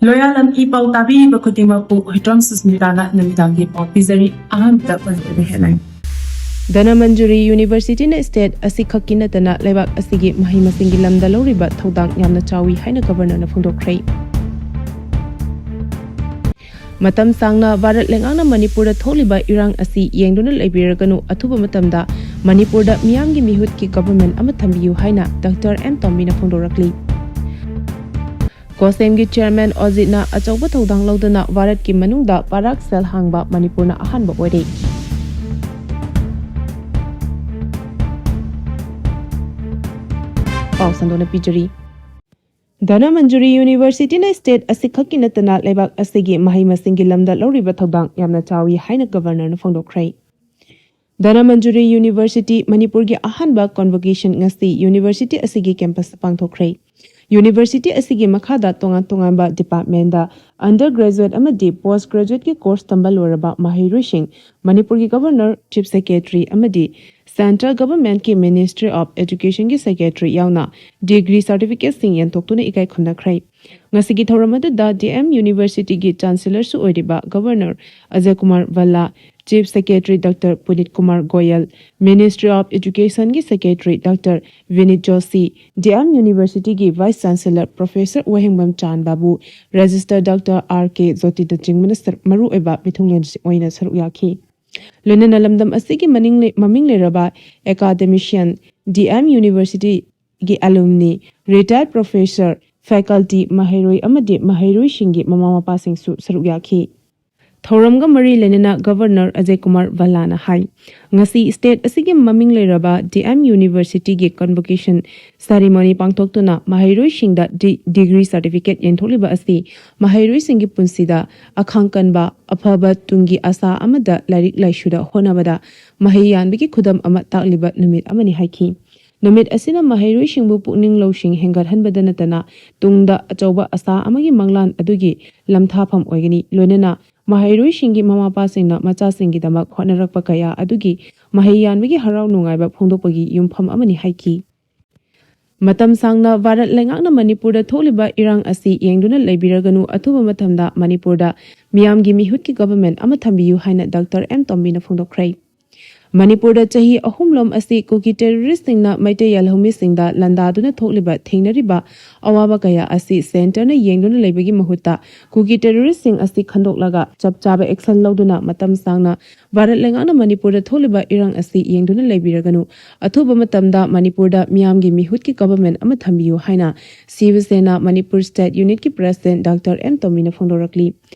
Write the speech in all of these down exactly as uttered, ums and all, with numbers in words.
ꯂꯣꯌꯥꯂꯝ E ꯄꯥꯎ ꯇꯥꯕꯤꯔꯤꯕ ꯈꯨꯗꯤꯡꯃꯛꯄꯨ ꯍꯨꯏꯗ꯭ꯔꯣꯝ ꯁꯨꯁꯃꯤꯇꯥꯅ ꯅꯨꯃꯤꯗꯥꯡꯒꯤ ꯄꯥꯎ ꯄꯤꯖꯔꯤ꯫ ꯑꯍꯥꯟꯕꯗ ꯄꯟꯖꯕ ꯍꯦꯠꯂꯥꯏꯟ꯫ ꯙꯅꯃꯟꯖꯨꯔꯤ ꯌꯨꯅꯤꯚꯔꯁꯤꯇꯤꯅ ꯁ꯭ꯇꯦꯠ ꯑꯁꯤ ꯈꯛꯀꯤ ꯅꯠꯇꯅ ꯂꯩꯕꯥꯛ ꯑꯁꯤꯒꯤ ꯃꯍꯩ ꯃꯁꯤꯡꯒꯤ ꯂꯝꯗ ꯂꯧꯔꯤꯕ ꯊꯧꯗꯥꯡ ꯌꯥꯝꯅ ꯆꯥꯎꯏ ꯍꯥꯏꯅ ꯒꯕꯔꯅꯔꯅ ꯐꯣꯡꯗꯣꯛꯈ꯭ꯔꯦ꯫ ꯃꯇꯝ ꯁꯥꯡꯅ ꯚꯥꯔꯠ ꯂꯩꯉꯥꯛꯅ ꯃꯅꯤꯄꯨꯔꯗ ꯊꯣꯛꯂꯤꯕ ꯏꯔꯥꯡ ꯑꯁꯤ ꯌꯦꯡꯗꯨꯅ ꯂꯩꯕꯤꯔꯒꯅꯨ, ꯑꯊꯨꯕ ꯃꯇꯝꯗ ꯃꯅꯤꯄꯨꯔꯗ ꯃꯤꯌꯥꯝꯒꯤ ꯃꯤꯍꯨꯠꯀꯤ ꯒꯕꯔꯃꯦꯟ ꯑꯃ ꯊꯝꯕꯤꯌꯨ ꯍꯥꯏꯅ ꯗꯥꯛꯇꯔ ꯑꯦꯝ ꯇꯣꯝꯕꯤꯅ ꯐꯣꯡꯗꯣꯔꯛꯂꯤ꯫ ꯀꯣꯁꯦꯝꯒꯤ ꯆꯤꯌꯔꯃꯦꯟ ꯑꯣꯖꯤꯠꯅ ꯑꯆꯧꯕ ꯊꯧꯗꯥꯡ ꯂꯧꯗꯨꯅ ꯚꯥꯔꯠꯀꯤ ꯃꯅꯨꯡꯗ ꯄꯥꯔꯥꯛ ꯁꯦꯜ ꯍꯥꯡꯕ ꯃꯅꯤꯄꯨꯔꯅ ꯑꯍꯥꯟꯕ ꯑꯣꯏꯔꯦ꯫ ꯄꯥꯎ ꯁꯟꯗꯣꯛꯅ ꯄꯤꯖꯔꯤ꯫ ꯙꯅꯃꯟꯖꯨꯔꯤ ꯌꯨꯅꯤꯚꯔꯁꯤꯇꯤꯅ ꯁ꯭ꯇꯦꯠ ꯑꯁꯤꯈꯛꯀꯤ ꯅꯠꯇꯅ ꯂꯩꯕꯥꯛ ꯑꯁꯤꯒꯤ ꯃꯍꯩ ꯃꯁꯤꯡꯒꯤ ꯂꯝꯗ ꯂꯧꯔꯤꯕ ꯊꯧꯗꯥꯡ ꯌꯥꯝꯅ ꯆꯥꯎꯏ ꯍꯥꯏꯅ ꯒꯕꯔꯅꯔꯅ ꯐꯣꯡꯗꯣꯛꯈ꯭ꯔꯦ꯫ ꯙꯅꯃꯟꯖꯨꯔꯤ ꯌꯨꯅꯤꯚꯔꯁꯤꯇꯤ ꯃꯅꯤꯄꯨꯔꯒꯤ ꯑꯍꯥꯟꯕ ꯀꯣꯟꯚꯣꯀꯦꯁꯟ ꯉꯁꯤ ꯌꯨꯅꯤꯚꯔꯁꯤꯇꯤ ꯑꯁꯤꯒꯤ ꯀꯦꯝꯄꯁꯇ ꯄꯥꯡꯊꯣꯛꯈ꯭ꯔꯦ꯫ ꯌꯨꯅꯤꯚꯔꯁꯤꯇꯤ ꯑꯁꯤꯒꯤ ꯃꯈꯥꯗ ꯇꯣꯉꯥꯟ ꯇꯣꯉꯥꯟꯕ ꯗꯤꯄꯥꯔꯠꯃꯦꯟꯗ ꯑꯟꯗꯔ ꯒ꯭ꯔꯦꯖꯨꯑꯦꯠ ꯑꯃꯗꯤ ꯄꯣꯁ ꯒ꯭ꯔꯦꯖꯨꯑꯦꯠꯀꯤ ꯀꯣꯔꯁ ꯇꯝꯕ ꯂꯣꯏꯔꯕ ꯃꯍꯩꯔꯣꯏꯁꯤꯡ ꯃꯅꯤꯄꯨꯔꯒꯤ ꯒꯕꯔꯅꯔ, ꯆꯤꯐ ꯁꯦꯀ꯭ꯔꯦꯇꯔꯤ ꯑꯃꯗꯤ ꯁꯦꯟꯇ꯭ꯔꯦꯜ ꯒꯕꯔꯃꯦꯟꯠꯀꯤ ꯃꯤꯅꯤꯁꯇ꯭ꯔꯤ ꯑꯣꯐ ꯑꯦꯖꯨꯀꯦꯁꯟꯒꯤ ꯁꯦꯀ꯭ꯔꯦꯇꯔꯤ ꯌꯥꯎꯅ ꯗꯤꯒ꯭ꯔꯤ ꯁꯥꯔꯇꯤꯐꯤꯀꯦꯠꯁꯤꯡ ꯌꯦꯟꯊꯣꯛꯇꯨꯅ ꯏꯀꯥꯏ ꯈꯨꯝꯅꯈ꯭ꯔꯦ꯫ ꯉꯁꯤꯒꯤ ꯊꯧꯔꯝ ꯑꯗꯨꯗ ꯗꯤ ꯑꯦꯝ ꯌꯨꯅꯤꯚꯔꯁꯤꯇꯤꯒꯤ ꯆꯥꯟꯁꯦꯂꯔꯁꯨ ꯑꯣꯏꯔꯤꯕ governor Ajay Kumar Bhalla, chief secretary doctor Punit Kumar Goyal, ministry of ꯑꯦꯖꯨꯀꯦꯁꯟꯒꯤ secretary doctor Vinit Joshi, D M ꯌꯨꯅꯤꯚꯔꯁꯤꯇꯤꯒꯤ vice chancellor professor Wahengbam Chan Babu, registrar doctor R K ꯖꯣꯇꯤꯅꯆꯤꯡꯕꯅ ꯁꯔ-, ꯃꯔꯨꯑꯣꯏꯕ ꯃꯤꯊꯨꯡꯂꯦꯟꯁꯤꯡ ꯑꯣꯏꯅ ꯁꯔꯨꯛ ꯌꯥꯈꯤ꯫ ꯂꯣꯏꯅꯅ ꯂꯝꯗꯝ ꯑꯁꯤꯒꯤ ꯃꯅꯤꯡ ꯂꯩ-, ꯃꯃꯤꯡ ꯂꯩꯔꯕ ꯑꯦꯀꯥꯗꯦꯃꯤꯁꯤꯌꯟ, ꯗꯤ ꯑꯦꯝ ꯌꯨꯅꯤꯚꯔꯁꯤꯇꯤꯒꯤ ꯑꯦꯂꯨꯝꯅꯤ, ꯔꯤꯇꯥꯌꯔ ꯄ꯭ꯔꯣꯐꯦꯁꯔ, ꯐꯦꯀꯜꯇꯤ, ꯃꯍꯩꯔꯣꯏ ꯑꯃꯗꯤ ꯃꯍꯩꯔꯣꯏꯁꯤꯡꯒꯤ ꯃꯃꯥ ꯃꯄꯥꯁꯤꯡꯁꯨ ꯁꯔꯨꯛ ꯌꯥꯈꯤ꯫ ꯊꯧꯔꯝꯒ ꯃꯔꯤ ꯂꯩꯅꯅ ꯒꯕꯔꯅꯔ ꯑꯖꯌ ꯀꯨꯃꯥꯔ ꯚꯜꯂꯥꯅ ꯍꯥꯏ, ꯉꯁꯤ ꯁ꯭ꯇꯦꯠ ꯑꯁꯤꯒꯤ ꯃꯃꯤꯡ ꯂꯩꯔꯕ ꯗꯤ ꯑꯦꯝ ꯌꯨꯅꯤꯚꯔꯁꯤꯇꯤꯒꯤ ꯀꯟꯚꯣꯀꯦꯁꯟ ꯁꯦꯔꯤꯃꯣꯅꯤ ꯄꯥꯡꯊꯣꯛꯇꯨꯅ ꯃꯍꯩꯔꯣꯏꯁꯤꯡꯗ ꯗꯤ-, ꯗꯤꯒ꯭ꯔꯤ ꯁꯥꯔꯇꯤꯐꯤꯀꯦꯠ ꯌꯦꯟꯊꯣꯛꯂꯤꯕ ꯑꯁꯤ ꯃꯍꯩꯔꯣꯏꯁꯤꯡꯒꯤ ꯄꯨꯟꯁꯤꯗ ꯑꯈꯥꯡ ꯀꯟꯕ, ꯑꯐꯕ ꯇꯨꯡꯒꯤ ꯑꯁꯥ ꯑꯃꯗ ꯂꯥꯏꯔꯤꯛ ꯂꯥꯏꯁꯨꯗ ꯍꯣꯠꯅꯕꯗ ꯃꯍꯩ ꯌꯥꯟꯕꯒꯤ ꯈꯨꯗꯝ ꯑꯃ ꯇꯥꯛꯂꯤꯕ ꯅꯨꯃꯤꯠ ꯑꯃꯅꯤ ꯍꯥꯏꯈꯤ꯫ ꯅꯨꯃꯤꯠ ꯑꯁꯤꯅ ꯃꯍꯩꯔꯣꯏꯁꯤꯡꯕꯨ ꯄꯨꯛꯅꯤꯡ ꯂꯧꯁꯤꯡ ꯍꯦꯟꯒꯠꯍꯟꯕꯗ ꯅꯠꯇꯅ ꯇꯨꯡꯗ ꯑꯆꯧꯕ ꯑꯁꯥ ꯑꯃꯒꯤ ꯃꯪꯂꯥꯟ ꯑꯗꯨꯒꯤ ꯂꯝꯊꯥꯐꯝ ꯑꯣꯏꯒꯅꯤ꯫ ꯂꯣꯏꯅꯅ ꯃꯍꯩꯔꯣꯏꯁꯤꯡꯒꯤ ꯃꯃꯥ ꯃꯄꯥꯁꯤꯡꯅ ꯃꯆꯥꯁꯤꯡꯒꯤꯗꯃꯛ ꯍꯣꯠꯅꯔꯛꯄ ꯀꯌꯥ ꯑꯗꯨꯒꯤ ꯃꯍꯩ ꯌꯥꯟꯕꯒꯤ ꯍꯔꯥꯎ ꯅꯨꯡꯉꯥꯏꯕ ꯐꯣꯡꯗꯣꯛꯄꯒꯤ ꯌꯨꯝꯐꯝ ꯑꯃꯅꯤ ꯍꯥꯏꯈꯤ꯫ ꯃꯇꯝ ꯁꯥꯡꯅ ꯚꯥꯔꯠ ꯂꯩꯉꯥꯛꯅ ꯃꯅꯤꯄꯨꯔꯗ ꯊꯣꯛꯂꯤꯕ ꯏꯔꯥꯡ ꯑꯁꯤ ꯌꯦꯡꯗꯨꯅ ꯂꯩꯕꯤꯔꯒꯅꯨ, ꯑꯊꯨꯕ ꯃꯇꯝꯗ ꯃꯅꯤꯄꯨꯔꯗ ꯃꯤꯌꯥꯝꯒꯤ ꯃꯤꯍꯨꯠꯀꯤ ꯒꯚꯔꯟꯃꯦꯟꯠ ꯑꯃ ꯊꯝꯕꯤꯌꯨ ꯍꯥꯏꯅ ꯗꯥꯛꯇꯔ ꯑꯦꯝ ꯇꯣꯝꯕꯤꯅ ꯐꯣꯡꯗꯣꯛꯈ꯭ꯔꯦ꯫ ꯃꯅꯤꯄꯨꯔꯗ ꯆꯍꯤ ꯑꯍꯨꯝꯂꯣꯝ ꯑꯁꯤ ꯀꯨꯀꯤ ꯇꯦꯔꯣꯔꯤꯁ꯭ꯠꯁꯤꯡꯅ ꯃꯩꯇꯩ ꯌꯦꯜꯍꯧꯃꯤꯁꯤꯡꯗ ꯂꯥꯟꯗꯥꯗꯨꯅ ꯊꯣꯛꯂꯤꯕ ꯊꯦꯡꯅꯔꯤꯕ ꯑꯋꯥꯕ ꯀꯌꯥ ꯑꯁꯤ ꯁꯦꯟꯇꯔꯅ ꯌꯦꯡꯗꯨꯅ ꯂꯩꯕꯒꯤ ꯃꯍꯨꯠꯇ ꯀꯨꯀꯤ ꯇꯦꯔꯣꯔꯤꯁ꯭ꯠꯁꯤꯡ ꯑꯁꯤ ꯈꯟꯗꯣꯛꯂꯒ ꯆꯞ ꯆꯥꯕ ꯑꯦꯛꯁꯟ ꯂꯧꯗꯨꯅ ꯃꯇꯝ ꯁꯥꯡꯅ ꯚꯥꯔꯠ ꯂꯩꯉꯥꯛꯅ ꯃꯅꯤꯄꯨꯔꯗ ꯊꯣꯛꯂꯤꯕ ꯏꯔꯥꯡ ꯑꯁꯤ ꯌꯦꯡꯗꯨꯅ ꯂꯩꯕꯤꯔꯒꯅꯨ꯫ ꯑꯊꯨꯕ ꯃꯇꯝꯗ ꯃꯅꯤꯄꯨꯔꯗ ꯃꯤꯌꯥꯝꯒꯤ ꯃꯤꯍꯨꯠꯀꯤ ꯒꯚꯔꯟꯃꯦꯟꯠ ꯑꯃ ꯊꯝꯕꯤꯌꯨ ꯍꯥꯏꯅ ꯁꯤꯕ ꯁꯦꯅꯥ ꯃꯅꯤꯄꯨꯔ ꯁ꯭ꯇꯦꯠ ꯌꯨꯅꯤꯠꯀꯤ ꯄ꯭ꯔꯦꯁꯤꯗꯦꯟꯠ ꯗꯥꯛꯇꯔ ꯑꯦꯝ ꯇꯣꯝꯕꯤꯅ ꯐꯣꯡꯗꯣꯔꯛꯂꯤ꯫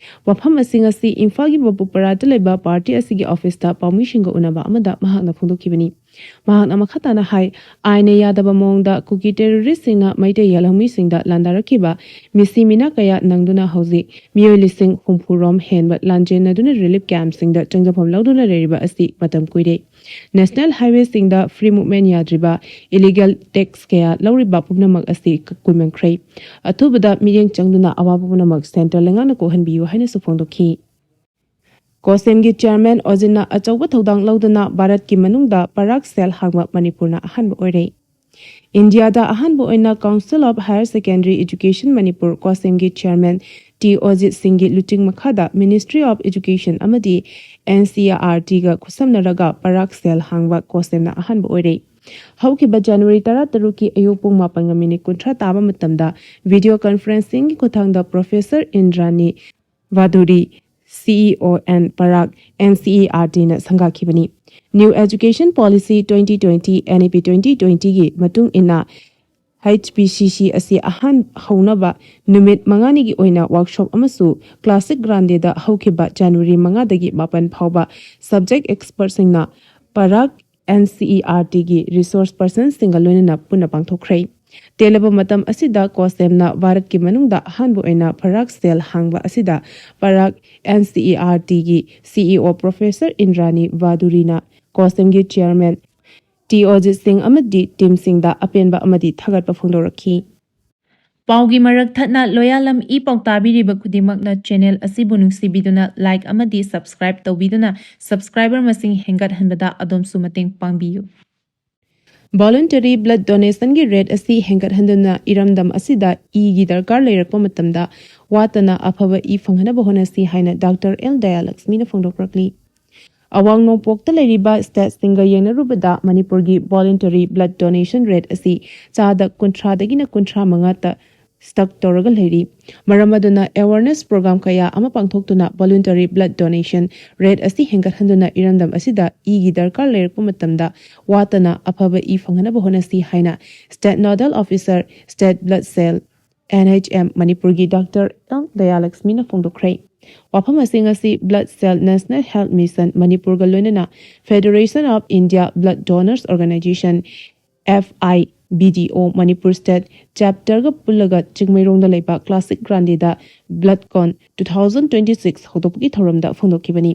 ꯋꯥꯐꯝ ꯑꯁꯤꯡ ꯑꯁꯤ ꯏꯝꯐꯥꯜꯒꯤ ꯕꯕꯨꯄꯥꯔꯥꯗ ꯂꯩꯕ ꯄꯥꯔꯇꯤ ꯑꯁꯤꯒꯤ ꯑꯣꯐꯤꯁꯇ ꯄꯥꯎꯃꯤꯁꯤꯡꯒ ꯎꯅꯕ ꯑꯃꯗ ꯃꯍꯥꯛꯅ ꯐꯣꯡꯗꯣꯛꯈꯤꯕꯅꯤ꯫ ꯃꯍꯥꯛꯅ ꯃꯈꯥ ꯇꯥꯅ ꯍꯥꯏ, ꯑꯥꯏꯟꯅ ꯌꯥꯗꯕ ꯃꯑꯣꯡꯗ ꯀꯨꯀꯤ ꯇꯦꯔꯣꯔꯤꯁ꯭ꯠꯁꯤꯡꯅ ꯃꯩꯇꯩ ꯌꯦꯜꯍꯧꯃꯤꯁꯤꯡꯗ ꯂꯥꯟꯗꯥꯔꯛꯈꯤꯕ ꯃꯤꯁꯤ ꯃꯤꯅꯥ ꯀꯌꯥ ꯅꯪꯗꯨꯅ ꯍꯧꯖꯤꯛ ꯃꯤꯑꯣꯏ ꯂꯤꯁꯤꯡ ꯍꯨꯝꯐꯨ ꯔꯣꯝ ꯍꯦꯟꯕ ꯂꯥꯟꯖꯦꯟꯅꯗꯨꯅ ꯔꯤꯂꯤꯐ ꯀꯦꯝꯞꯁꯤꯡꯗ ꯆꯪꯖꯐꯝ ꯂꯧꯗꯨꯅ ꯂꯩꯔꯤꯕ ꯑꯁꯤ ꯃꯇꯝ ꯀꯨꯏꯔꯦ꯫ ꯅꯦꯁꯅꯦꯜ ꯍꯥꯏꯋꯦꯁꯤꯡꯗ ꯐ꯭ꯔꯤ ꯃꯨꯚꯃꯦꯟꯠ ꯌꯥꯗ꯭ꯔꯤꯕ, ꯏꯂꯤꯒꯦꯜ ꯇꯦꯛꯁ ꯀꯌꯥ ꯂꯧꯔꯤꯕ ꯄꯨꯝꯅꯃꯛ ꯑꯁꯤ ꯀꯨꯏꯃꯟꯈ꯭ꯔꯦ꯫ ꯑꯊꯨꯕꯗ ꯃꯤꯠꯌꯦꯡ ꯆꯪꯗꯨꯅ ꯑꯋꯥꯕ ꯄꯨꯝꯅꯃꯛ ꯁꯦꯟꯇꯔ ꯂꯩꯉꯥꯛꯅ ꯀꯣꯛꯍꯟꯕꯤꯌꯨ ꯍꯥꯏꯅꯁꯨ ꯐꯣꯡꯗꯣꯛꯈꯤ꯫ ꯀꯣꯁꯦꯝꯒꯤ ꯆꯤꯌꯔꯃꯦꯟ ꯑꯣꯖꯤꯟꯅ ꯑꯆꯧꯕ ꯊꯧꯗꯥꯡ ꯂꯧꯗꯨꯅ ꯚꯥꯔꯠꯀꯤ ꯃꯅꯨꯡꯗ ꯄꯔꯥꯒ ꯁꯦꯜ ꯍꯥꯡꯕ ꯃꯅꯤꯄꯨꯔꯅ ꯑꯍꯥꯟꯕ ꯑꯣꯏꯔꯦ꯫ ꯏꯟꯗꯤꯌꯥꯗ ꯑꯍꯥꯟꯕ ꯑꯣꯏꯅ Council of Higher Secondary Education Manipur, ꯀꯣꯁꯦꯝꯒꯤ ꯆꯤꯌꯔꯃꯦꯟ ꯇꯤ ꯑꯣꯖꯤꯠ ꯁꯤꯡꯒꯤ ꯂꯨꯆꯤꯡ ꯃꯈꯥꯗ Ministry of Education ꯑꯃꯗꯤ ꯑꯦꯟ ꯁꯤ ꯏ ꯑꯥꯔ ꯇꯤꯒ ꯈꯨꯠꯁꯝꯅꯔꯒ ꯄꯔꯥꯒ ꯁꯦꯜ ꯍꯥꯡꯕ ꯀꯣꯁꯦꯝꯅ ꯑꯍꯥꯟꯕ ꯑꯣꯏꯔꯦ꯫ ꯍꯧꯈꯤꯕ ꯖꯅꯋꯥꯔꯤ ꯇꯔꯥꯇꯔꯨꯛꯀꯤ ꯑꯌꯨꯛ ꯄꯨꯡ ꯃꯥꯄꯟꯒ ꯃꯤꯅꯤꯠ ꯀꯨꯟꯊ꯭ꯔꯥ ꯇꯥꯕ ꯃꯇꯝꯗ ꯚꯤꯗꯤꯑꯣ ꯀꯟꯐꯔꯦꯟꯁꯤꯡꯒꯤ ꯈꯨꯠꯊꯥꯡꯗ professor ꯏꯟꯗ꯭ꯔꯥꯅꯤ ꯚꯥꯗꯨꯔꯤ, C E O and Parag, N C E R ꯇꯤꯅ ꯁꯪꯒꯥꯈꯤꯕꯅꯤ꯫ New Education Policy twenty twenty, N E P twenty twenty ꯒꯤ ꯃꯇꯨꯡ ꯏꯟꯅ, ꯍꯩꯆ ꯄꯤ ꯁꯤ ꯁꯤ ꯑꯁꯤ ꯑꯍꯥꯟ ꯍꯧꯅꯕ ꯅꯨꯃꯤꯠ ꯃꯉꯥꯅꯤꯒꯤ ꯑꯣꯏꯅ ꯋꯥꯔꯛꯁꯣꯞ ꯑꯃꯁꯨ ꯀ꯭ꯂꯥꯁꯤꯛ ꯒ꯭ꯔꯥꯟꯗꯦꯗ ꯍꯧꯈꯤꯕ ꯖꯅꯋꯥꯔꯤ ꯃꯉꯥꯗꯒꯤ ꯃꯥꯄꯟ ꯐꯥꯎꯕ ꯁꯕꯖꯦꯛ ꯑꯦꯛꯁꯄꯔꯠꯁꯤꯡꯅ Parag N C E R ꯇꯤꯒꯤ ꯔꯤꯁꯣꯔꯁ ꯄꯔꯁꯟꯁꯤꯡꯒ ꯂꯣꯏꯅꯅ ꯄꯨꯟꯅ ꯄꯥꯡꯊꯣꯛꯈ꯭ꯔꯦ꯫ ꯇꯦꯜꯂꯕ ꯃꯇꯝ ꯑꯁꯤꯗ ꯀꯣꯁꯦꯝꯅ ꯚꯥꯔꯠꯀꯤ ꯃꯅꯨꯡꯗ ꯑꯍꯥꯟꯕ ꯑꯣꯏꯅ ꯄꯔꯥꯒ ꯁꯦꯜ ꯍꯥꯡꯕ ꯑꯁꯤꯗ ꯄꯔꯥꯒ ꯑꯦꯟ ꯁꯤ ꯏ ꯑꯥꯔ ꯇꯤꯒꯤ ꯁꯤ ꯏ ꯑꯣ ꯄ꯭ꯔꯣꯐꯦꯁꯔ ꯏꯟꯗ꯭ꯔꯥꯅꯤ ꯚꯥꯗꯨꯔꯤꯅ ꯀꯣꯁꯦꯝꯒꯤ ꯆꯤꯌꯔꯃꯦꯟ ꯇꯤ ꯑꯣꯖꯤꯠ ꯁꯤꯡ ꯑꯃꯗꯤ ꯇꯤꯝꯁꯤꯡꯗ ꯑꯄꯦꯟꯕ ꯑꯃꯗꯤ ꯊꯥꯒꯠꯄ ꯐꯣꯡꯗꯣꯔꯛꯈꯤ꯫ ꯄꯥꯎꯒꯤ ꯃꯔꯛ ꯊꯠꯅ ꯂꯣꯌꯥꯂꯝ ꯏ ꯄꯥꯎ ꯇꯥꯕꯤꯔꯤꯕ ꯈꯨꯗꯤꯡꯃꯛꯅ ꯆꯦꯅꯦꯜ ꯑꯁꯤꯕꯨ ꯅꯨꯡꯁꯤꯕꯤꯗꯨꯅ ꯂꯥꯏꯛ ꯑꯃꯗꯤ ꯁꯕꯁꯀ꯭ꯔꯥꯏꯕ ꯇꯧꯕꯤꯗꯨꯅ ꯁꯕꯁꯀ꯭ꯔꯥꯏꯕꯔ ꯃꯁꯤꯡ ꯍꯦꯟꯒꯠꯍꯟꯕꯗ ꯑꯗꯣꯝꯁꯨ ꯃꯇꯦꯡ ꯄꯥꯡꯕꯤꯌꯨ꯫ Voluntary blood donationꯒꯤ rate ꯑꯁꯤ ꯍꯦꯟꯒꯠꯍꯟꯗꯨꯅ ꯏꯔꯝꯗꯝ ꯑꯁꯤꯗ ꯏꯒꯤ ꯗꯔꯀꯥꯔ ꯂꯩꯔꯛꯄ ꯃꯇꯝꯗ ꯋꯥꯠꯇꯅ ꯑꯐꯕ ꯏ ꯐꯪꯍꯟꯅꯕ ꯍꯣꯠꯅꯁꯤ ꯍꯥꯏꯅ ꯗꯥꯛꯇꯔ ꯑꯦꯜ ꯗꯌꯥꯂꯛꯁꯃꯤꯅ ꯐꯣꯡꯗꯣꯛꯂꯛꯂꯤ꯫ ꯑꯋꯥꯡ ꯅꯣꯡꯄꯣꯛꯇ ꯂꯩꯔꯤꯕ stateꯁꯤꯡꯒ ꯌꯦꯡꯅꯔꯨꯕꯗ ꯃꯅꯤꯄꯨꯔꯒꯤ voluntary blood donation rate ꯑꯁꯤ ꯆꯥꯗ ꯀꯨꯟꯊ꯭ꯔꯥꯗꯒꯤꯅ ꯀꯨꯟꯊ꯭ꯔꯥ ꯃꯉꯥꯗ stuck ꯇꯧꯔꯒ ꯂꯩꯔꯤ꯫ ꯃꯔꯝ ꯑꯗꯨꯅ awareness program ꯀꯌꯥ ꯑꯃ ꯄꯥꯡꯊꯣꯛꯇꯨꯅ voluntary blood donation rate ꯑꯁꯤ ꯍꯦꯟꯒꯠꯍꯟꯗꯨꯅ ꯏꯔꯝꯗꯝ ꯑꯁꯤꯗ ꯏꯒꯤ ꯗꯔꯀꯥꯔ ꯂꯩꯔꯛꯄ ꯃꯇꯝꯗ ꯋꯥꯠꯇꯅ ꯑꯐꯕ ꯏ ꯐꯪꯍꯟꯅꯕ ꯍꯣꯠꯅꯁꯤ ꯍꯥꯏꯅ state nodal officer, state blood cell, N H M ꯃꯅꯤꯄꯨꯔꯒꯤ ꯗꯥꯛꯇꯔ ꯑꯦꯜ ꯗꯌꯥꯂꯛꯁꯃꯤꯅ ꯐꯣꯡꯗꯣꯛꯈ꯭ꯔꯦ꯫ ꯋꯥꯐꯝ ꯑꯁꯤ ꯉꯁꯤ Blood Cell National Health Mission ꯃꯅꯤꯄꯨꯔꯒ ꯂꯣꯏꯅꯅ Federation of India Blood Donors Organization, F I B D O Manipur state chapterꯒ ꯄꯨꯜꯂꯒ ꯆꯤꯡꯃꯩꯔꯣꯡꯗ ꯂꯩꯕ Classic Grandeda BloodCon two thousand twenty six ꯍꯧꯗꯣꯛꯄꯒꯤ ꯊꯧꯔꯝꯗ ꯐꯣꯡꯗꯣꯛꯈꯤꯕꯅꯤ꯫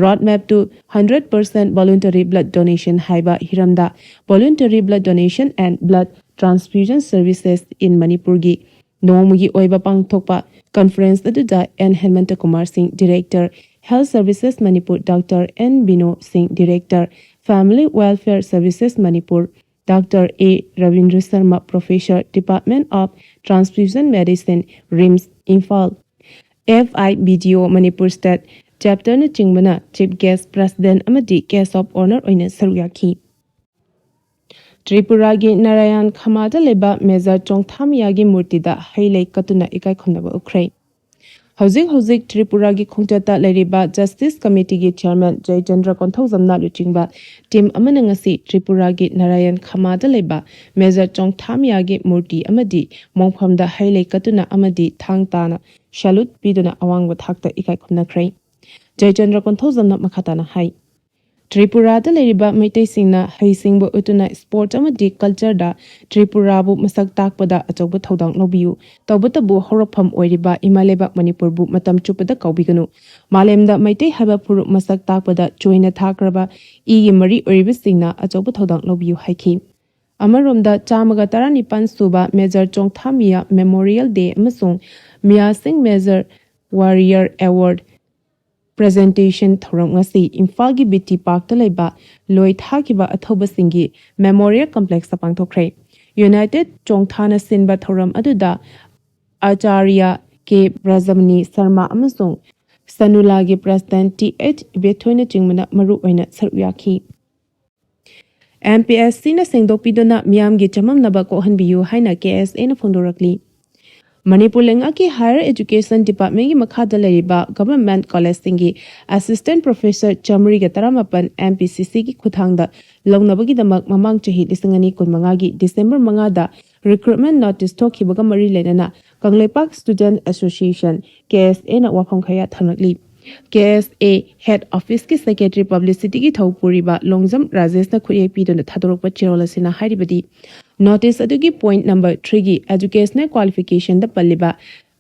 Road Map to hundred percent Voluntary Blood Donation ꯍꯥꯏꯕ ꯍꯤꯔꯝꯗ Voluntary Blood Donation and Blood Transfusion Services in ꯃꯅꯤꯄꯨꯔꯒꯤ ꯅꯣꯡꯃꯒꯤ ꯑꯣꯏꯕ ꯄꯥꯡꯊꯣꯛꯄ conference ꯑꯗꯨꯗ and ꯍꯦꯃꯟꯇ Kumar ꯁꯤꯡ, Director, Health Services Manipur, doctor N Bino Singh, Director, Family Welfare Services Manipur, doctor A Rabindra Sharma, Professor, Department of Transfusion Medicine, RIMS, Imphal, F I B D O Manipur state chapterꯅꯆꯤꯡꯕꯅ chief guest, president ꯑꯃꯗꯤ guest of honour ꯑꯣꯏꯅ ꯁꯔꯨꯛ ꯌꯥꯈꯤ꯫ ꯇ꯭ꯔꯤꯄꯨꯔꯥꯒꯤ ꯅꯥꯔꯥꯌꯟ ꯈꯃꯥꯗ ꯂꯩꯕ major ꯆꯣꯡꯊꯥꯃꯤꯌꯥꯒꯤ ꯃꯨꯔꯇꯤꯗ ꯍꯩ ꯂꯩ ꯀꯠꯇꯨꯅ ꯏꯀꯥꯏ ꯈꯨꯝꯅꯕ ꯎꯠꯈ꯭ꯔꯦ꯫ ꯍꯧꯖꯤꯛ ꯍꯧꯖꯤꯛ ꯇ꯭ꯔꯤꯄꯨꯔꯥꯒꯤ ꯈꯣꯡꯆꯠꯇ ꯂꯩꯔꯤꯕ Justice Committeeꯒꯤ chairman ꯖꯌꯆꯟꯗ꯭ꯔ ꯀꯣꯟꯊꯧꯖꯝꯅ ꯂꯨꯆꯤꯡꯕ team ꯑꯃꯅ ꯉꯁꯤ ꯇ꯭ꯔꯤꯄꯨꯔꯥꯒꯤ ꯅꯥꯔꯥꯌꯟ ꯈꯃꯥꯗ ꯂꯩꯕ ꯃꯦꯖꯔ ꯆꯣꯡꯊꯥꯃꯤꯌꯥꯒꯤ ꯃꯨꯔꯇꯤ ꯑꯃꯗꯤ ꯃꯣꯡꯐꯝꯗ ꯍꯩ ꯂꯩ ꯀꯠꯇꯨꯅ ꯑꯃꯗꯤ ꯊꯥꯡ ꯇꯥꯅ salute ꯄꯤꯗꯨꯅ ꯑꯋꯥꯡꯕ ꯊꯥꯛꯇ ꯏꯀꯥꯏ ꯈꯨꯝꯅꯈ꯭ꯔꯦ꯫ ꯖꯌꯆꯟꯗ꯭ꯔ ꯀꯣꯟꯊꯧꯖꯝꯅ ꯃꯈꯥ ꯇꯥꯅ ꯍꯥꯏ, ꯇ꯭ꯔꯤꯄꯨꯔꯥꯗ ꯂꯩꯔꯤꯕ ꯃꯩꯇꯩꯁꯤꯡꯅ ꯍꯩꯁꯤꯡꯕ ꯎꯠꯇꯨꯅ sport ꯑꯃꯗꯤ cultureꯗ ꯇ꯭ꯔꯤꯄꯨꯔꯥꯕꯨ ꯃꯁꯛ ꯇꯥꯛꯄꯗ ꯑꯆꯧꯕ ꯊꯧꯗꯥꯡ ꯂꯧꯕꯤꯌꯨ꯫ ꯇꯧꯕꯇꯕꯨ ꯍꯧꯔꯛꯐꯝ ꯑꯣꯏꯔꯤꯕ ꯏꯃꯥ ꯂꯩꯕꯥꯛ ꯃꯅꯤꯄꯨꯔꯕꯨ ꯃꯇꯝ ꯆꯨꯞꯄꯗ ꯀꯥꯎꯕꯤꯒꯅꯨ꯫ ꯃꯥꯂꯦꯝꯗ ꯃꯩꯇꯩ ꯍꯥꯏꯕ ꯐꯨꯔꯨꯞ ꯃꯁꯛ ꯇꯥꯛꯄꯗ ꯆꯣꯏꯅ ꯊꯥꯈ꯭ꯔꯕ ꯏꯒꯤ ꯃꯔꯤ ꯑꯣꯏꯔꯤꯕꯁꯤꯡꯅ ꯑꯆꯧꯕ ꯊꯧꯗꯥꯡ ꯂꯧꯕꯤꯌꯨ ꯍꯥꯏꯈꯤ꯫ ꯑꯃꯔꯣꯝꯗ ꯆꯥꯝꯃꯒ ꯇꯔꯥꯅꯤꯄꯥꯟ ꯁꯨꯕ ꯃꯦꯖꯔ ꯆꯣꯡꯊꯥꯃꯤꯌꯥ Memorial Day ꯑꯃꯁꯨꯡ ꯃꯤꯌꯥ ꯁꯤꯡ Major Warrior Award Presentation ꯊꯧꯔꯝ ꯉꯁꯤ ꯏꯝꯐꯥꯜꯒꯤ ꯕꯤ ꯇꯤ ꯄꯥꯔꯛꯇ ꯂꯩꯕ ꯂꯣꯏ ꯊꯥꯈꯤꯕ ꯑꯊꯧꯕꯁꯤꯡꯒꯤ ꯃꯦꯃꯣꯔꯤꯌꯦꯜ ꯀꯝꯄ꯭ꯂꯦꯛꯁꯇ ꯄꯥꯡꯊꯣꯛꯈ꯭ꯔꯦ꯫ ꯌꯨꯅꯥꯏꯇꯦꯗ ꯆꯣꯡꯊꯥꯅ ꯁꯤꯟꯕ ꯊꯧꯔꯝ ꯑꯗꯨꯗ ꯑꯥꯆꯥꯔꯌ ꯀꯦ ꯕ꯭ꯔꯖꯃꯅꯤ ꯁꯔꯃ ꯑꯃꯁꯨꯡ ꯁꯅꯨꯂꯥꯒꯤ ꯄ꯭ꯔꯦꯁꯤꯗꯦꯟꯠ ꯇꯤ ꯑꯩꯆ ꯏꯕꯦꯊꯣꯏꯅꯆꯤꯡꯕꯅ ꯃꯔꯨ ꯑꯣꯏꯅ ꯁꯔꯨꯛ ꯌꯥꯈꯤ꯫ ꯑꯦꯝ ꯄꯤ ꯑꯦꯁ ꯁꯤꯅ ꯁꯦꯡꯗꯣꯛꯄꯤꯗꯨꯅ ꯃꯤꯌꯥꯝꯒꯤ ꯆꯃꯝꯅꯕ ꯀꯣꯛꯍꯟꯕꯤꯌꯨ ꯍꯥꯏꯅ ꯀꯦ ꯑꯦꯁ ꯑꯦꯅ ꯐꯣꯡꯗꯣꯔꯛꯂꯤ꯫ ꯃꯅꯤꯄꯨꯔ ꯂꯩꯉꯥꯛꯀꯤ ꯍꯥꯌꯔ ꯑꯦꯖꯨꯀꯦꯁꯟ ꯗꯤꯄꯥꯔꯠꯃꯦꯟꯒꯤ ꯃꯈꯥꯗ ꯂꯩꯔꯤꯕ ꯒꯚꯔꯟꯃꯦꯟꯠ ꯀꯣꯂꯦꯖꯁꯤꯡꯒꯤ ꯑꯦꯁꯤꯁꯇꯦꯟꯠ ꯄ꯭ꯔꯣꯐꯦꯁꯔ ꯆꯥꯃꯔꯤꯒ ꯇꯔꯥꯃꯥꯄꯟ ꯑꯦꯝ ꯄꯤ ꯁꯤ ꯁꯤꯒꯤ ꯈꯨꯠꯊꯥꯡꯗ ꯂꯧꯅꯕꯒꯤꯗꯃꯛ ꯃꯃꯥꯡ ꯆꯍꯤ ꯂꯤꯁꯤꯡ ꯑꯅꯤ ꯀꯨꯟꯃꯉꯥꯒꯤ ꯗꯤꯁꯦꯝꯕꯔ ꯃꯉꯥꯗ ꯔꯤꯀ꯭ꯔꯨꯠꯃꯦꯟꯠ ꯅꯣꯇꯤꯁ ꯊꯣꯛꯈꯤꯕꯒ ꯃꯔꯤ ꯂꯩꯅꯅ ꯀꯪꯂꯩꯄꯥꯛ ꯁ꯭ꯇꯨꯗꯦꯟꯠ ꯑꯦꯁꯣꯁꯤꯌꯦꯁꯟ, ꯀꯦ ꯑꯦꯁ ꯑꯦꯅ ꯋꯥꯐꯝ ꯀꯌꯥ ꯊꯝꯂꯛꯂꯤ꯫ ꯀꯦ ꯑꯦꯁ ꯑꯦ ꯍꯦꯗ ꯑꯣꯐꯤꯁꯀꯤ ꯁꯦꯀ꯭ꯔꯦꯇꯔꯤ ꯄꯕ꯭ꯂꯤꯁꯤꯇꯤꯒꯤ ꯊꯧ ꯄꯨꯔꯤꯕ ꯂꯣꯡꯖꯝ ꯔꯥꯖꯦꯁꯅ ꯈꯨꯠꯌꯦꯛ ꯄꯤꯗꯨꯅ ꯊꯥꯗꯣꯔꯛꯄ ꯆꯦꯔꯣꯜ ꯑꯁꯤꯅ ꯍꯥꯏꯔꯤꯕꯗꯤ, ꯅꯣꯇꯤꯁ ꯑꯗꯨꯒꯤ ꯄꯣꯏꯟꯠ ꯅꯝꯕꯔ ꯊ꯭ꯔꯤꯒꯤ ꯑꯦꯖꯨꯀꯦꯁꯅꯦꯜ ꯀ꯭ꯋꯥꯂꯤꯐꯤꯀꯦꯁꯟꯗ ꯄꯜꯂꯤꯕ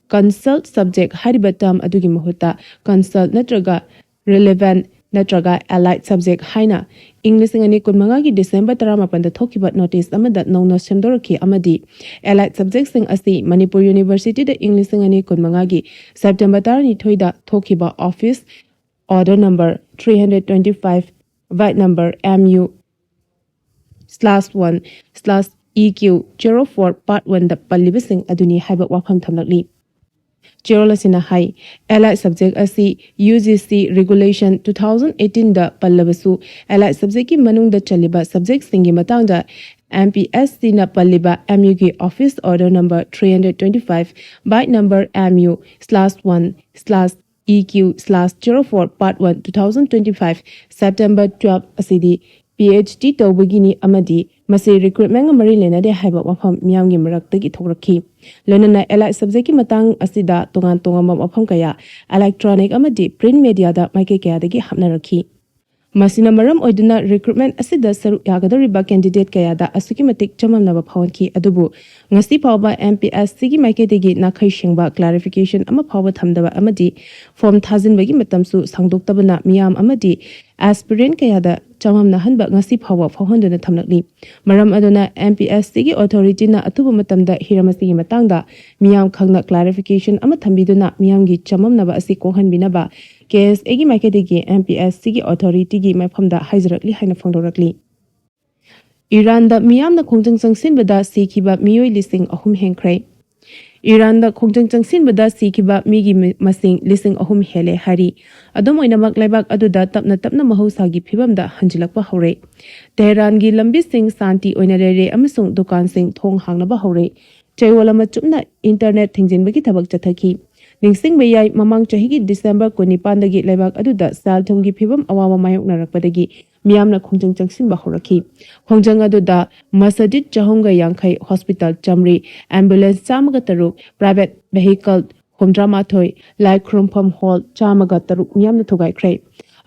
ꯀꯟꯁꯜꯠ ꯁꯕꯖꯦꯛ ꯍꯥꯏꯔꯤꯕ ꯇꯔꯝ ꯑꯗꯨꯒꯤ ꯃꯍꯨꯠꯇ ꯀꯟꯁꯜꯠ ꯅꯠꯇ꯭ꯔꯒ ꯔꯤꯂꯦꯚꯦꯟꯠ ꯅꯠꯇ꯭ꯔꯒ ꯑꯦꯂꯥꯏꯗ ꯁꯕꯖꯦꯛ ꯍꯥꯏꯅ ꯏꯪ ꯂꯤꯁꯤꯡ ꯑꯅꯤ ꯀꯨꯟꯃꯉꯥꯒꯤ ꯗꯤꯁꯦꯝꯕꯔ ꯇꯔꯥꯃꯥꯄꯟꯗ ꯊꯣꯛꯈꯤꯕ ꯅꯣꯇꯤꯁ ꯑꯃꯗ ꯅꯧꯅ ꯁꯦꯝꯗꯣꯔꯛꯈꯤ ꯑꯃꯗꯤ ꯑꯦꯂꯥꯏꯗ ꯁꯕꯖꯦꯛꯁꯤꯡ ꯑꯁꯤ ꯃꯅꯤꯄꯨꯔ ꯌꯨꯅꯤꯚꯔꯁꯤꯇꯤꯗ ꯏꯪ ꯂꯤꯁꯤꯡ ꯑꯅꯤ ꯀꯨꯟꯃꯉꯥꯒꯤ ꯁꯦꯞꯇꯦꯝꯕꯔ ꯇꯔꯥꯅꯤꯊꯣꯏꯗ ꯊꯣꯛꯈꯤꯕ office order number three hundred twenty five, bike number M U slash one slash E Q zero four part one ꯗ ꯄꯜꯂꯤꯕꯁꯤꯡ ꯑꯗꯨꯅꯤ ꯍꯥꯏꯕ ꯋꯥꯐꯝ ꯊꯝꯂꯛꯂꯤ꯫ ꯆꯦꯔꯣꯜ ꯑꯁꯤꯅ ꯍꯥꯏ, ꯑꯦꯂꯥꯏꯗ ꯁꯕꯖꯦꯛ ꯑꯁꯤ U G C regulation two thousand ꯑꯩꯠꯇꯤꯟꯗ ꯄꯜꯂꯕꯁꯨ, ꯑꯦꯂꯥꯏꯗ ꯁꯕꯖꯦꯛꯀꯤ ꯃꯅꯨꯡꯗ ꯆꯜꯂꯤꯕ ꯁꯕꯖꯦꯛꯁꯤꯡꯒꯤ ꯃꯇꯥꯡꯗ ꯑꯦꯝ ꯄꯤ ꯑꯦꯁ ꯁꯤꯅ ꯄꯜꯂꯤꯕ ꯑꯦꯝ ꯌꯨꯒꯤ office order number three hundred twenty five, bike number M U slash one slash E Q slash zero four part one two thousand twenty five, September twelve ꯑꯁꯤꯗꯤ P H D ꯇꯧꯕꯒꯤꯅꯤ ꯑꯃꯗꯤ ꯃꯁꯤ ꯔꯤꯀ꯭ꯔꯨꯠꯃꯦꯟꯒ ꯃꯔꯤ ꯂꯩꯅꯗꯦ ꯍꯥꯏꯕ ꯋꯥꯐꯝ ꯃꯤꯌꯥꯝꯒꯤ ꯃꯔꯛꯇꯒꯤ ꯊꯣꯛꯂꯛꯈꯤ꯫ ꯂꯣꯏꯅꯅ ꯑꯦꯂꯥꯏꯗ ꯁꯕꯖꯦꯛꯀꯤ ꯃꯇꯥꯡ ꯑꯁꯤꯗ ꯇꯣꯉꯥꯟ ꯇꯣꯉꯥꯟꯕ ꯃꯐꯝ ꯀꯌꯥ, ꯏꯂꯦꯛꯇ꯭ꯔꯣꯅꯤꯛ ꯑꯃꯗꯤ ꯄ꯭ꯔꯤꯟꯠ ꯃꯦꯗꯤꯌꯥꯗ ꯃꯥꯏꯀꯩ ꯀꯌꯥꯗꯒꯤ ꯍꯥꯞꯅꯔꯛꯈꯤ꯫ ꯃꯁꯤꯅ ꯃꯔꯝ ꯑꯣꯏꯗꯨꯅ ꯔꯤꯀ꯭ꯔꯨꯠꯃꯦꯟ ꯑꯁꯤꯗ ꯁꯔꯨꯛ ꯌꯥꯒꯗꯧꯔꯤꯕ ꯀꯦꯟꯗꯤꯗꯦꯠ ꯀꯌꯥꯗ ꯑꯁꯨꯛꯀꯤ ꯃꯇꯤꯛ ꯆꯃꯝꯅꯕ ꯐꯥꯎꯍꯟꯈꯤ꯫ ꯑꯗꯨꯕꯨ ꯉꯁꯤ ꯐꯥꯎꯕ ꯑꯦꯝ ꯄꯤ ꯑꯦꯁ ꯁꯤꯒꯤ ꯃꯥꯏꯀꯩꯗꯒꯤ ꯅꯥꯈꯩ ꯁꯦꯡꯕ ꯀ꯭ꯂꯥꯔꯤꯐꯤꯀꯦꯁꯟ ꯑꯃ ꯐꯥꯎꯕ ꯊꯝꯗꯕ ꯑꯃꯗꯤ ꯐꯣꯔꯝ ꯊꯥꯖꯤꯟꯕꯒꯤ ꯃꯇꯝꯁꯨ ꯁꯥꯡꯗꯣꯛꯇꯕꯅ ꯃꯤꯌꯥꯝ ꯑꯃꯗꯤ ꯑꯦꯁꯄꯤꯔꯦꯟ ꯀꯌꯥꯗ ꯆꯃꯝꯅꯍꯟꯕ ꯉꯁꯤ ꯐꯥꯎꯕ ꯐꯥꯎꯍꯟꯗꯨꯅ ꯊꯝꯂꯛꯂꯤ꯫ ꯃꯔꯝ ꯑꯗꯨꯅ ꯑꯦꯝ ꯄꯤ ꯑꯦꯁ ꯁꯤꯒꯤ ꯑꯣꯊꯣꯔꯤꯇꯤꯅ ꯑꯊꯨꯕ ꯃꯇꯝꯗ ꯍꯤꯔꯝ ꯑꯁꯤꯒꯤ ꯃꯇꯥꯡꯗ ꯃꯤꯌꯥꯝ ꯈꯪꯅ ꯀ꯭ꯂꯥꯔꯤꯐꯤꯀꯦꯁꯟ ꯑꯃ ꯊꯝꯕꯤꯗꯨꯅ ꯃꯤꯌꯥꯝꯒꯤ ꯆꯃꯝꯅꯕ ꯑꯁꯤ ꯀꯣꯛꯍꯟꯕꯤꯅꯕ ꯀꯦ ꯑꯦꯁ ꯑꯦꯒꯤ ꯃꯥꯏꯀꯩꯗꯒꯤ ꯑꯦꯝ ꯄꯤ ꯑꯦꯁ ꯁꯤꯒꯤ ꯑꯣꯊꯣꯔꯤꯇꯤꯒꯤ ꯃꯐꯝꯗ ꯍꯥꯏꯖꯔꯛꯂꯤ ꯍꯥꯏꯅ ꯐꯣꯡꯗꯣꯔꯛꯂꯤ꯫ ꯏꯔꯥꯟꯗ ꯃꯤꯌꯥꯝꯅ ꯈꯣꯡꯖꯪ ꯆꯪꯁꯤꯟꯕꯗ ꯁꯤꯈꯤꯕ ꯃꯤꯑꯣꯏ ꯂꯤꯁꯤꯡ ꯑꯍꯨꯝ ꯍꯦꯟꯈ꯭ꯔꯦ꯫ ꯏꯔꯥꯟꯗ ꯈꯣꯡꯖꯪ ꯆꯪꯁꯤꯟꯕꯗ ꯁꯤꯈꯤꯕ ꯃꯤꯒꯤ ꯃ-, ꯃꯁꯤꯡ ꯂꯤꯁꯤꯡ ꯑꯍꯨꯝ ꯍꯦꯜꯂꯦ ꯍꯥꯏꯔꯤ꯫ ꯑꯗꯨꯝ ꯑꯣꯏꯅꯃꯛ, ꯂꯩꯕꯥꯛ ꯑꯗꯨꯗ ꯇꯞꯅ ꯇꯞꯅ ꯃꯍꯧꯁꯥꯒꯤ ꯐꯤꯕꯝꯗ ꯍꯟꯖꯤꯜꯂꯛꯄ ꯍꯧꯔꯦ꯫ ꯇꯦꯍꯔꯥꯟꯒꯤ ꯂꯝꯕꯤꯁꯤꯡ ꯁꯥꯟꯇꯤ ꯑꯣꯏꯅ ꯂꯩꯔꯦ ꯑꯃꯁꯨꯡ ꯗꯨꯀꯥꯟꯁꯤꯡ ꯊꯣꯡ ꯍꯥꯡꯅꯕ ꯍꯧꯔꯦ꯫ ꯆꯌꯣꯜ ꯑꯃ ꯆꯨꯞꯅ ꯏꯟꯇꯔꯅꯦꯠ ꯊꯤꯡꯖꯤꯟꯕꯒꯤ ꯊꯕꯛ ꯆꯠꯊꯈꯤ꯫ ꯅꯤꯡꯁꯤꯡꯕ ꯌꯥꯏ, ꯃꯃꯥꯡ ꯆꯍꯤꯒꯤ ꯗꯤꯁꯦꯝꯕꯔ ꯀꯨꯟꯅꯤꯄꯥꯟꯗꯒꯤ ꯂꯩꯕꯥꯛ ꯑꯗꯨꯗ ꯁꯦꯜ ꯊꯨꯝꯒꯤ ꯐꯤꯕꯝ ꯑꯋꯥꯕ ꯃꯥꯌꯣꯛꯅꯔꯛꯄꯗꯒꯤ ꯃꯤꯌꯥꯝꯅ ꯈꯣꯡꯖꯪ ꯆꯪꯁꯤꯟꯕ ꯍꯧꯔꯛꯈꯤ꯫ ꯈꯣꯡꯖꯪ ꯑꯗꯨꯗ ꯃꯁꯖꯤꯗ ꯆꯍꯨꯝꯒ ꯌꯥꯡꯈꯩ, ꯍꯣꯁꯄꯤꯇꯥꯜ ꯆꯥꯝꯃꯔꯤ, ꯑꯦꯝꯕꯨꯂꯦꯟꯁ ꯆꯥꯝꯃꯒ ꯇꯔꯨꯛ, ꯄ꯭ꯔꯥꯏꯚꯦꯠ ꯚꯦꯍꯤꯀꯜ ꯍꯨꯝꯗ꯭ꯔꯥ ꯃꯥꯊꯣꯏ, ꯂꯥꯏ ꯈꯨꯔꯨꯝꯐꯝ ꯍꯣꯜ ꯆꯥꯝꯃꯒ ꯇꯔꯨꯛ ꯃꯤꯌꯥꯝꯅ ꯊꯨꯒꯥꯏꯈ꯭ꯔꯦ꯫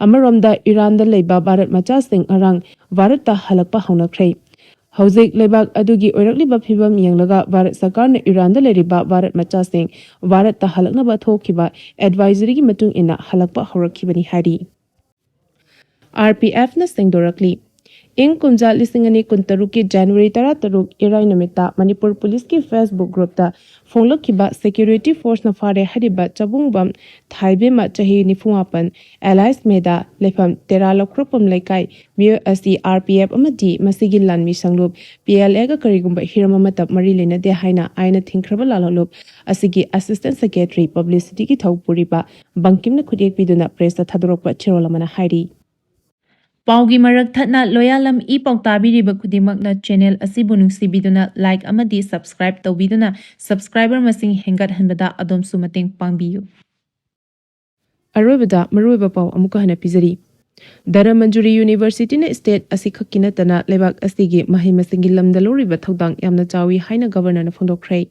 ꯑꯃꯔꯣꯝꯗ, ꯏꯔꯥꯟꯗ ꯂꯩꯕ ꯚꯥꯔꯠ ꯃꯆꯥꯁꯤꯡ ꯉꯔꯥꯡ ꯚꯥꯔꯠꯇ ꯍꯜꯂꯛꯄ ꯍꯧꯅꯈ꯭ꯔꯦ꯫ ꯍꯧꯖꯤꯛ ꯂꯩꯕꯥꯛ ꯑꯗꯨꯒꯤ ꯑꯣꯏꯔꯛꯂꯤꯕ ꯐꯤꯕꯝ ꯌꯦꯡꯂꯒ ꯚꯥꯔꯠ ꯁꯔꯀꯥꯔꯅ ꯏꯔꯥꯟꯗ ꯂꯩꯔꯤꯕ ꯚꯥꯔꯠ ꯃꯆꯥꯁꯤꯡ ꯚꯥꯔꯠꯇ ꯍꯜꯂꯛꯅꯕ ꯊꯣꯛꯈꯤꯕ ꯑꯦꯗꯚꯥꯏꯖꯔꯤꯒꯤ ꯃꯇꯨꯡ ꯏꯟꯅ ꯍꯜꯂꯛꯄ ꯍꯧꯔꯛꯈꯤꯕꯅꯤ ꯍꯥꯏꯔꯤ꯫ ꯑꯥꯔ ꯄꯤ ꯑꯦꯐꯅ ꯁꯦꯡꯗꯣꯔꯛꯂꯤ꯫ ꯏꯪ ꯀꯨꯝꯖꯥ ꯂꯤꯁꯤꯡ ꯑꯅꯤ ꯀꯨꯟꯇꯔꯨꯛꯀꯤ ꯖꯅꯋꯥꯔꯤ ꯇꯔꯥꯇꯔꯨꯛ, ꯏꯔꯥꯏ ꯅꯨꯃꯤꯠꯇ ꯃꯅꯤꯄꯨꯔ ꯄꯨꯂꯤꯁꯀꯤ Facebook groupꯇ ꯐꯣꯡꯂꯛꯈꯤꯕ ꯁꯦꯀ꯭ꯌꯨꯔꯤꯇꯤ ꯐꯣꯔꯁꯅ ꯐꯥꯔꯦ ꯍꯥꯏꯔꯤꯕ ꯆꯕꯨꯡꯕꯝ ꯊꯥꯏꯕꯦꯝꯃ, ꯆꯍꯤ ꯅꯤꯐꯨꯃꯥꯄꯟ, alias ꯃꯦꯗꯥ, ꯂꯩꯐꯝ ꯇꯦꯔꯥ ꯂꯧꯈ꯭ꯔꯣꯛꯄꯝ ꯂꯩꯀꯥꯏ, ꯃꯤꯑꯣꯏ ꯑꯁꯤ ꯑꯥꯔ ꯄꯤ ꯑꯦꯐ ꯑꯃꯗꯤ ꯃꯁꯤꯒꯤ ꯂꯥꯟꯃꯤ ꯁꯪꯂꯨꯞ ꯄꯤ ꯑꯦꯜ ꯑꯦꯒ ꯀꯔꯤꯒꯨꯝꯕ ꯍꯤꯔꯝ ꯑꯃꯠꯇ ꯃꯔꯤ ꯂꯩꯅꯗꯦ ꯍꯥꯏꯅ ꯑꯥꯏꯟꯅ ꯊꯤꯡꯈ꯭ꯔꯕ ꯂꯥꯜꯍꯧꯂꯨꯞ ꯑꯁꯤꯒꯤ ꯑꯦꯁꯤꯁꯇꯦꯟꯠ ꯁꯦꯀ꯭ꯔꯦꯇꯔꯤ ꯄꯕ꯭ꯂꯤꯁꯤꯇꯤꯒꯤ ꯊꯧ ꯄꯨꯔꯤꯕ ꯕꯪꯀꯤꯝꯅ ꯈꯨꯠꯌꯦꯛ ꯄꯤꯗꯨꯅ ꯄ꯭ꯔꯦꯁꯇ ꯊꯥꯗꯣꯔꯛꯄ ꯆꯦꯔꯣꯜ ꯑꯃꯅ ꯍꯥꯏꯔꯤ꯫ ꯄꯥꯎꯒꯤ ꯃꯔꯛ ꯊꯠꯅ ꯂꯣꯌꯥꯂꯝ ꯏ ꯄꯥꯎ ꯇꯥꯕꯤꯔꯤꯕ ꯈꯨꯗꯤꯡꯃꯛꯅ ꯆꯦꯅꯦꯜ ꯑꯁꯤꯕꯨ ꯅꯨꯡꯁꯤꯕꯤꯗꯨꯅ ꯂꯥꯏꯛ ꯑꯃꯗꯤ ꯁꯕꯁꯀ꯭ꯔꯥꯏꯕ ꯇꯧꯕꯤꯗꯨꯅ ꯁꯕꯁꯀ꯭ꯔꯥꯏꯕꯔ ꯃꯁꯤꯡ ꯍꯦꯟꯒꯠꯍꯟꯕꯗ ꯑꯗꯣꯝꯁꯨ ꯃꯇꯦꯡ ꯄꯥꯡꯕꯤꯌꯨ꯫ ꯑꯔꯣꯏꯕꯗ ꯃꯔꯨꯑꯣꯏꯕ ꯄꯥꯎ ꯑꯃꯨꯛꯀ ꯍꯟꯅ ꯄꯤꯖꯔꯤ꯫ ꯙꯔꯃꯟꯖꯨꯔꯤ ꯌꯨꯅꯤꯚꯔꯁꯤꯇꯤꯅ ꯁ꯭ꯇꯦꯠ ꯑꯁꯤꯈꯛꯀꯤ ꯅꯠꯇꯅ ꯂꯩꯕꯥꯛ ꯑꯁꯤꯒꯤ ꯃꯍꯩ ꯃꯁꯤꯡꯒꯤ ꯂꯝꯗ ꯂꯧꯔꯤꯕ ꯊꯧꯗꯥꯡ ꯌꯥꯝꯅ ꯆꯥꯎꯏ ꯍꯥꯏꯅ ꯒꯚꯔꯅꯔꯅ ꯐꯣꯡꯗꯣꯛꯈ꯭ꯔꯦ꯫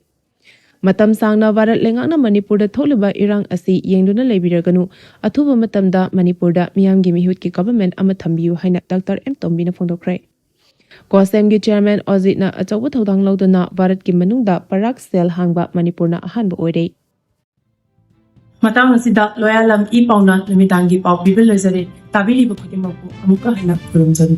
ꯃꯇꯝ ꯁꯥꯡꯅ ꯚꯥꯔꯠ ꯂꯩꯉꯥꯛꯅ ꯃꯅꯤꯄꯨꯔꯗ ꯊꯣꯛꯂꯤꯕ ꯏꯔꯥꯡ ꯑꯁꯤ ꯌꯦꯡꯗꯨꯅ ꯂꯩꯕꯤꯔꯒꯅꯨ, ꯑꯊꯨꯕ ꯃꯇꯝꯗ ꯃꯅꯤꯄꯨꯔꯗ ꯃꯤꯌꯥꯝꯒꯤ ꯃꯤꯍꯨꯠꯀꯤ ꯒꯚꯔꯟꯃꯦꯟꯠ ꯑꯃ ꯊꯝꯕꯤꯌꯨ ꯍꯥꯏꯅ ꯗꯥꯛꯇꯔ ꯑꯦꯝ ꯇꯣꯝꯕꯤꯅ ꯐꯣꯡꯗꯣꯛꯈ꯭ꯔꯦ꯫ ꯀꯣꯁꯦꯝꯒꯤ ꯆꯤꯌꯔꯃꯦꯟ ꯑꯣꯖꯤꯠꯅ ꯑꯆꯧꯕ ꯊꯧꯗꯥꯡ ꯂꯧꯗꯨꯅ ꯚꯥꯔꯠꯀꯤ ꯃꯅꯨꯡꯗ ꯄꯔꯥꯒ ꯁꯦꯜ ꯍꯥꯡꯕ ꯃꯅꯤꯄꯨꯔꯅ ꯑꯍꯥꯟꯕ ꯑꯣꯏꯔꯦ꯫ ꯃꯇꯥꯡ ꯑꯁꯤꯗ ꯂꯣꯌꯥꯂꯝ ꯏ ꯄꯥꯎꯅ ꯅꯨꯃꯤꯗꯥꯡꯒꯤ ꯄꯥꯎ ꯄꯤꯕ ꯂꯣꯏꯖꯔꯦ꯫ ꯇꯥꯕꯤꯔꯤꯕ ꯈꯨꯗꯤꯡꯃꯛꯄꯨ ꯑꯃꯨꯛꯀ ꯍꯟꯅ ꯈꯨꯔꯨꯝꯖꯔꯤ꯫